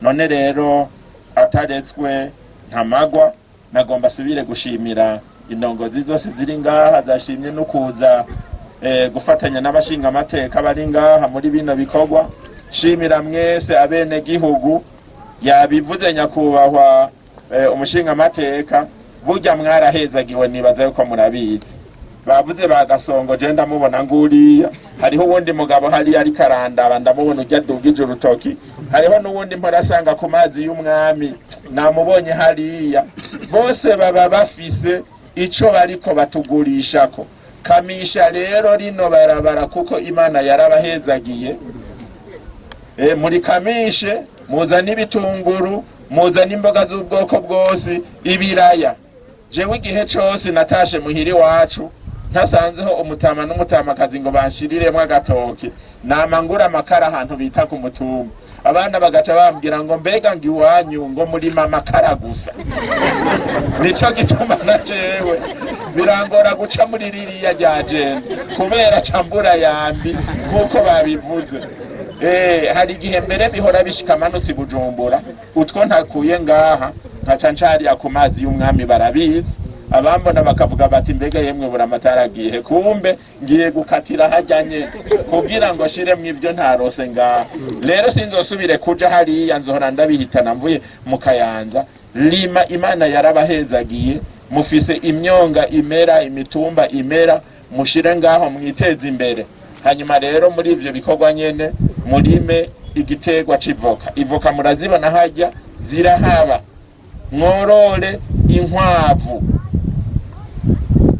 None rero ataretswe ntamagwa, nagomba asubire gushimira indongozi zose ziri ngaha zashimye no kuza gufatanya n'abashinga amateka bari ngaha muri bino bikorwa. Shimira mwese abene gihugu, yabivuze nyakubahwa umushinga amateka, burya mwarahezagiwe, nibaza yuko murabizi. Bavuze bagasongo, je ndamubona nguriya, hariho uwundi mugabo hariya ariko arandaba, ndamubona ujya adugije urutoki, hariho n'uwundi mpora asanga ku mazi y'umwami, namubonye hariya. Bose baba bafise ico bariko batugurishako. Kamisha rero rino barabara, kuko Imana yarabahezagiye. Muri kamishe muzane ibitunguru, muzane imboga z'ubwoko bwose, ibiraya. Jewe igihe cose natashe muhiri wacu ntasanzeho umutama n'umutamakazi ngo banshiriremwo agatoki, nama ngura amakara ahantu bita ku mutumba. Abana bagaca bambwira ngo mbega ngo iwanyu ngo murima amakara gusa. Nico gituma na jewe birangora guca muri ririya rya jenda kubera cambura yambi nk'uko babivuze. Hari igihe mbere bihora bishika amanutse i Bujumbura, utwo ntakuye ngaha nkaca ncariya ku mazi y'umwami, barabizi. Abambona bakavuga bati mbega yemwe buramataragiye, kumbe ngiye gukatira hajyanye kugira ngo shiremwo ivyo ntarose ngaha. Rero sinzosubire kuja hariya, nzohora ndabihitana mvuye mu Kayanza. Lima, Imana yarabahezagiye, mufise imyonga imera, imitumba imera, mushire ngaho mwiteze imbere. Hanyuma rero muri ivyo bikorwa nyene murime igiterwa c'ivoka. Ivoka murazibona hajya zirahaba. Mworore inkwavu.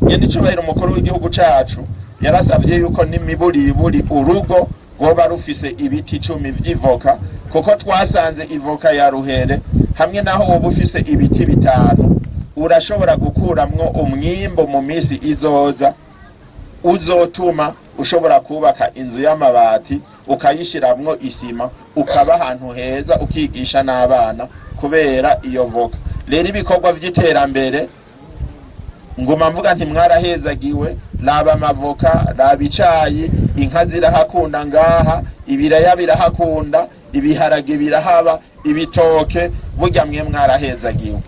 Nyene icubahiro umukuru w'igihugu cacu yarasavye yuko n'imiburiburi urugo rwoba rufise ibiti 10 vy'ivoka, kuko twasanze ivoka ya ruhere hamwe naho woba ufise ibiti 5 urashobora gukuramwo umwimbo mu misi izoza uzotuma ushobora kubaka inzu y'amabati, ukayishiramwo isima, ukaba ahantu heza, ukigisha n'abana kubera iyo voka. Rero ibikorwa vy'iterambere nguma mvuga nti mwarahezagiwe. Raba amavoka, raba icayi, inka zirahakunda ngaha, ibiraya birahakunda, ibiharage birahaba, ibitoke. Burya mwe mwarahezagiwe.